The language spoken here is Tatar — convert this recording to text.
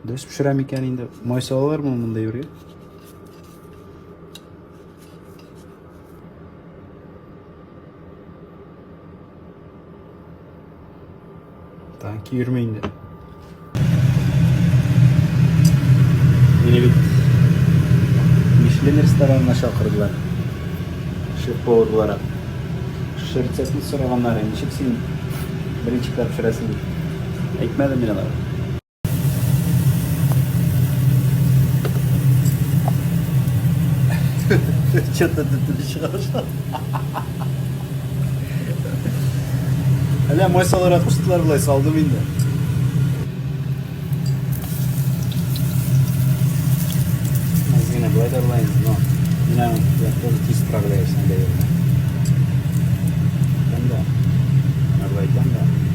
Дөрес пешерәм икән инде. Май салалармы монда әйбергә? Танки йөрми инде. Мине бит Мишлен ресторанына чакырдылар. Шеф-повар буларак. Шушы рецептны сораганнар, ничек син блинчиклар пешерәсең дип. Әйтмәдем мин аларга. Что-то төтен чыга башлады. Әллә май салырга куштылар болай, салдым инде. Әз генә болай да болай инде, но мин аның белән тоже тиз справляюсь андый әйбер белән. Әйтәм дә, менә болай әйтәм дә.